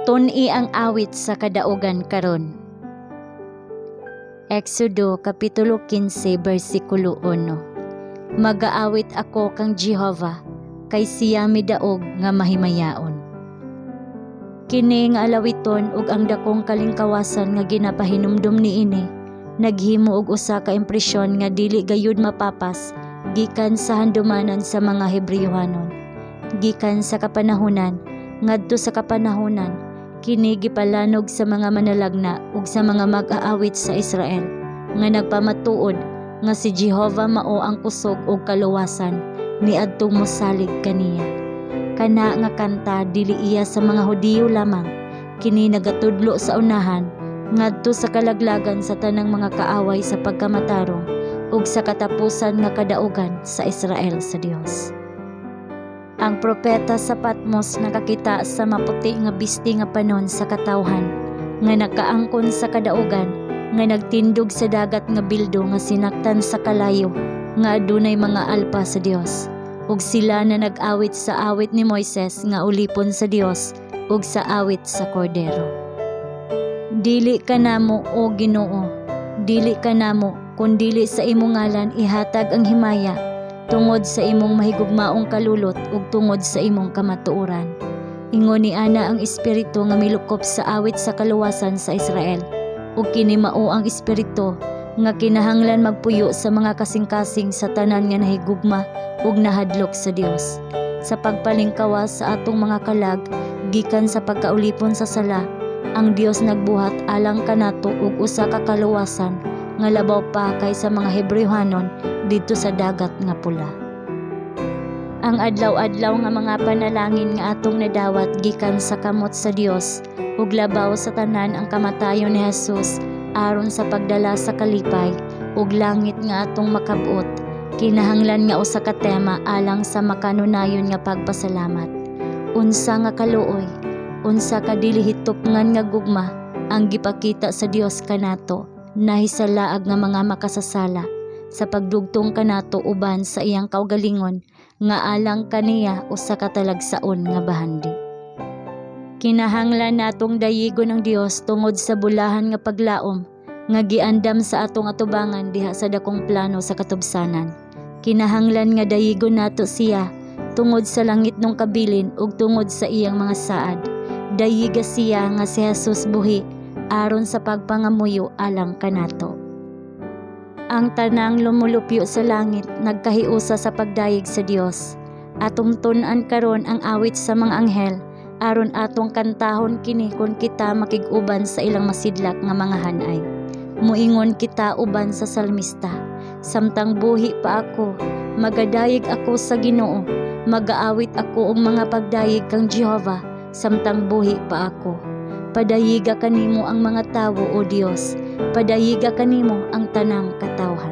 Tun-i ang awit sa kadaugan karon. Exodo kapitulo 15 bersikulo 1. Magaawit ako kang Jehova kay siya midaog nga mahimayaon. Kini nga alawiton ug ang dakong kalingkawasan nga ginapahinumdom niini naghimo og usa ka impresyon nga dili gayud mapapas gikan sa handumanan sa mga Hebreohanon. Gikan sa kapanahunan ngadto sa kapanahunan, kini gipalanog sa mga manalagna ug sa mga mag-aawit sa Israel nga nagpamatuod nga si Jehova mao ang kusog ug kaluwasan niadtong mosalig kaniya. Kana nga kanta dili iya sa mga Hudiyo lamang, kini nagatudlo sa unahan ngadto sa kalaglagan sa tanang mga kaaway sa pagkamatarong ug sa katapusan nga kadaugan sa Israel sa Dios. Ang propeta sa Patmos nakakita sa maputi nga bisti nga panon sa katawhan nga nakaangkon sa kadaugan nga nagtindog sa dagat nga bildo nga sinaktan sa kalayo nga adunay mga alpa sa Dios, ug sila na nag-awit sa awit ni Moises nga ulipon sa Dios ug sa awit sa Kordero. Dili kanamo, o Ginoo, dili kanamo, kun dili sa imong ngalan ihatag ang himaya tungod sa imong mahigugmaong kalulot ug tungod sa imong kamatuoran. Ingon ni ana ang espiritu nga milukop sa awit sa kaluwasan sa Israel, ug kini mao ang espiritu nga kinahanglan magpuyo sa mga kasing-kasing sa tanan nga nahigugma ug nahadlok sa Dios. Sa pagpalingkawas sa atong mga kalag gikan sa pagkaulipon sa sala, ang Dios nagbuhat alang kanato og usa ka kaluwasan nga labaw pa kaysa mga Hebreohanon didto sa Dagat nga Pula. Ang adlaw-adlaw nga mga panalangin nga atong nadawat gikan sa kamot sa Dios ug labaw sa tanan ang kamatayon ni Jesus aron sa pagdala sa kalipay ug langit nga atong makab-ot, kinahanglan nga usa ka tema alang sa makanunayon nga pagpasalamat. Unsa nga kaluoy, unsa ka dili hitupngan nga gugma ang gipakita sa Dios kanato nahisalaag nga mga makasasala sa pagdugtong kanato uban sa iyang kaugalingon nga alang kaniya usa ka talagsaon nga bahandi. Kinahanglan natong dayigon ang Dios tungod sa bulahan nga paglaom nga giandam sa atong atubangan diha sa dakong plano sa katubsanan. Kinahanglan nga dayigon nato siya tungod sa langitnong kabilin ug tungod sa iyang mga saad. Dayiga siya nga si Jesus buhi aron sa pagpangamuyo alang kanato. Ang tanang lumulupyo sa langit nagkahiusa sa pagdayeg sa Dios. Atong tun-an karon ang awit sa mga anghel aron atong kantahon kini kon kita makig-uban sa ilang masidlak nga mga hanay. Muingon kita uban sa salmista, "Samtang buhi pa ako, magadayeg ako sa Ginoo, magaawit ako og mga pagdayeg kang Jehova samtang buhi pa ako." Padayiga kanimo ang mga tawo, o Dios, padayiga kanimo ang tanang katawhan.